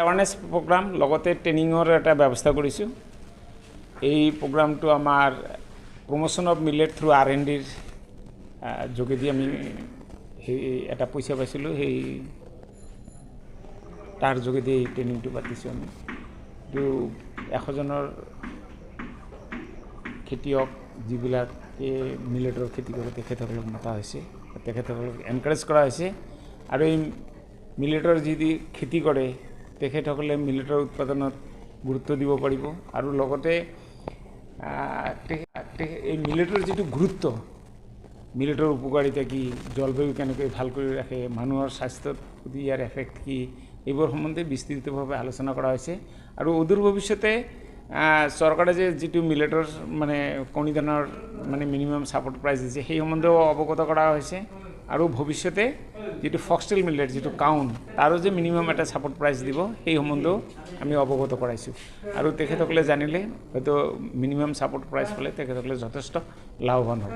Awareness programme লগতে ট্ৰেইনিঙৰ এটা ব্যৱস্থা কৰিছোঁ। এই প্ৰগ্ৰামটো আমাৰ promotion of millet through R&D ৰ যোগেদি আমি সেই এটা পইচা পাইছিলোঁ, সেই তাৰ যোগেদি এই ট্ৰেইনিংটো পাতিছোঁ আমি। এইটো 100জনৰ খেতিয়ক যিবিলাকে মিলেটৰ খেতি কৰে তেখেতসকলক মাতা হৈছে, তেখেতসকলক এনকাৰেজ কৰা হৈছে। আৰু এই মিলেটৰ যি খেতি কৰে তেখেতসকলে মিলেটৰ উৎপাদনত গুৰুত্ব দিব পাৰিব। আৰু লগতে এই মিলেটৰ যিটো গুৰুত্ব, মিলেটৰ উপকাৰিতা কি, জলবায়ু কেনেকৈ ভাল কৰি ৰাখে, মানুহৰ স্বাস্থ্যত প্ৰতি ইয়াৰ এফেক্ট কি, এইবোৰ সম্বন্ধে বিস্তৃতভাৱে আলোচনা কৰা হৈছে। আৰু অদূৰ ভৱিষ্যতে চৰকাৰে যে যিটো মিলেটৰ মানে কণী ধানৰ মানে মিনিমাম ছাপৰ্ট প্ৰাইচ দিছে সেই সম্বন্ধেও অৱগত কৰা হৈছে। আৰু ভৱিষ্যতে যিটো ফক্সটেল মিলেট যিটো কাউন তাৰো যে মিনিমাম এটা ছাপৰ্ট প্ৰাইচ দিব সেই সম্বন্ধেও আমি অৱগত কৰাইছোঁ। আৰু তেখেতসকলে জানিলে হয়তো মিনিমাম ছাপৰ্ট প্ৰাইচ পালে তেখেতসকলে যথেষ্ট লাভৱান হ'ব।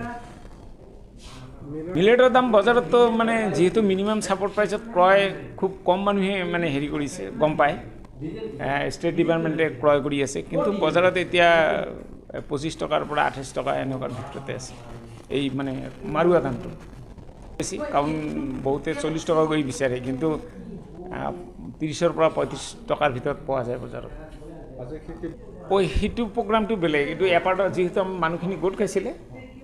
মিলেটৰ দাম বজাৰততো মানে যিহেতু মিনিমাম ছাপৰ্ট প্ৰাইচত ক্ৰয় খুব কম মানুহে মানে হেৰি কৰিছে, গম পায়, ষ্টেট ডিপাৰ্টমেণ্টে ক্ৰয় কৰি আছে। কিন্তু বজাৰত এতিয়া 25 টকাৰ পৰা 28 টকা এনেকুৱাৰ ভিতৰতে আছে এই মানে মাৰুৱা ধানটো বেছি। কাৰণ বহুতে 40 টকা কৰি বিচাৰে, কিন্তু 30ৰ পৰা 35 টকাৰ ভিতৰত পোৱা যায় বজাৰত। সেইটো প্ৰগ্ৰামটো বেলেগ, এইটো এপাৰ্টৰ যিহেতু মানুহখিনি গোট খাইছিলে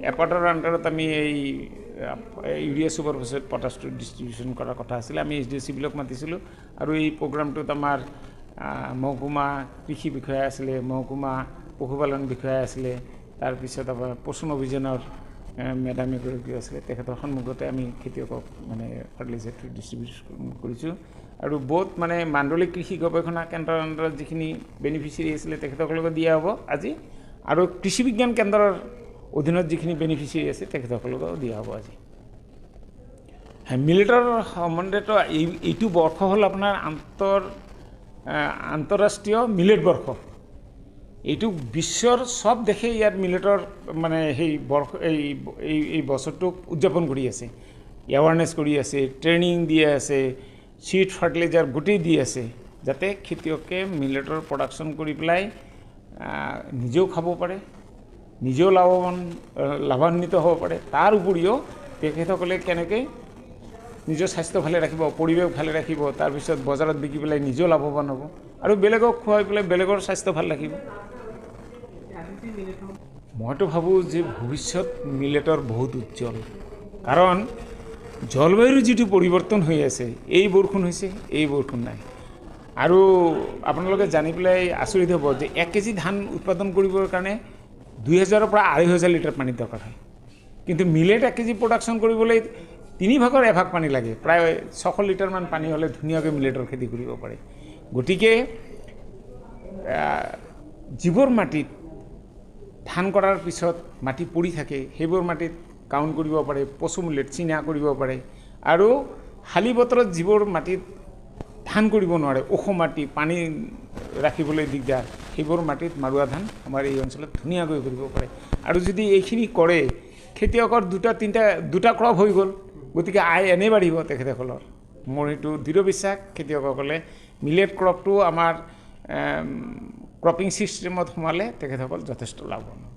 এপাৰ্টৰ আণ্ডাৰত আমি এই ইউৰিয়া ছুপাৰ ফচফেট পটাছটো ডিষ্ট্ৰিবিউশ্যন কৰাৰ কথা আছিলে। আমি এইচ ডি এফ চিবিলাক মাতিছিলোঁ। আৰু এই প্ৰগ্ৰামটোত আমাৰ মহকুমা কৃষি বিষয়া আছিলে, মহকুমা পশুপালন বিষয়া আছিলে, তাৰপিছত আমাৰ পোষণ অভিযানৰ মেডাম এগৰাকী আছিলে। তেখেতৰ সন্মুখতে আমি খেতিয়কক মানে ফাৰ্টিলাইজাৰটো ডিষ্ট্ৰিবিউশ্যন কৰিছোঁ। আৰু বহুত মানে মাণ্ডলিক কৃষি গৱেষণা কেন্দ্ৰৰ আণ্ডাৰত যিখিনি বেনিফিচিয়াৰী আছিলে তেখেতসকলকো দিয়া হ'ব আজি। আৰু কৃষি বিজ্ঞান কেন্দ্ৰৰ অধীনত যিখিনি বেনিফিচিয়াৰী আছে তেখেতসকলকো দিয়া হ'ব আজি। মিলেটৰ সম্বন্ধেতো এইটো বৰ্ষ হ'ল আপোনাৰ আন্তঃৰাষ্ট্ৰীয় মিলেট বৰ্ষ। এইটো বিশ্বৰ চব দেশে ইয়াত মিলেটৰ মানে সেই বৰ্ষ এই এই বছৰটোক উদযাপন কৰি আছে, এৱাৰনেছ কৰি আছে, ট্ৰেইনিং দি আছে, চিড ফাৰ্টিলাইজাৰ গোটেই দি আছে, যাতে খেতিয়কে মিলেটৰ প্ৰডাকশ্যন কৰি পেলাই নিজেও খাব পাৰে, নিজেও লাভান্বিত হ'ব পাৰে। তাৰ উপৰিও তেখেতসকলে কেনেকৈ নিজৰ স্বাস্থ্য ভালে ৰাখিব, পৰিৱেশ ভালে ৰাখিব, তাৰপিছত বজাৰত বিকি পেলাই নিজেও লাভৱান হ'ব আৰু বেলেগক খুৱাই পেলাই বেলেগৰ স্বাস্থ্য ভাল ৰাখিব। মইতো ভাবোঁ যে ভৱিষ্যত মিলেটৰ বহুত উজ্জ্বল। কাৰণ জলবায়ুৰ যিটো পৰিৱৰ্তন হৈ আছে, এই বৰষুণ হৈছে, এই বৰষুণ নাই। আৰু আপোনালোকে জানি পেলাই আচৰিত হ'ব যে 1 কেজি ধান উৎপাদন কৰিবৰ কাৰণে 2000ৰ পৰা 2500 লিটাৰ পানীৰ দৰকাৰ হয়। কিন্তু মিলেট 1 কেজি প্ৰডাকশ্যন কৰিবলৈ 3 ভাগৰ 1 ভাগ পানী লাগে, প্ৰায় 600 লিটাৰমান পানী হ'লে ধুনীয়াকৈ মিলেটৰ খেতি কৰিব পাৰে। গতিকে যিবোৰ মাটিত ধান কৰাৰ পিছত মাটি পৰি থাকে সেইবোৰ মাটিত কাউন কৰিব পাৰে, পচু মিলেট চীনা কৰিব পাৰে। আৰু শালি বতৰত যিবোৰ মাটিত ধান কৰিব নোৱাৰে, ওখ মাটি, পানী ৰাখিবলৈ দিগদাৰ, সেইবোৰ মাটিত মাৰুৱা ধান আমাৰ এই অঞ্চলত ধুনীয়াকৈ কৰিব পাৰে। আৰু যদি এইখিনি কৰে খেতিয়কৰ দুটা ক্ৰপ হৈ গ'ল, গতিকে আয় এনেই বাঢ়িব তেখেতসকলৰ। মোৰ সেইটো দৃঢ় বিশ্বাস, খেতিয়কসকলে মিলেট ক্ৰপটো আমাৰ ক্ৰপিং ছিষ্টেমত সোমালে তেখেতসকল যথেষ্ট লাভৱান হ'ব।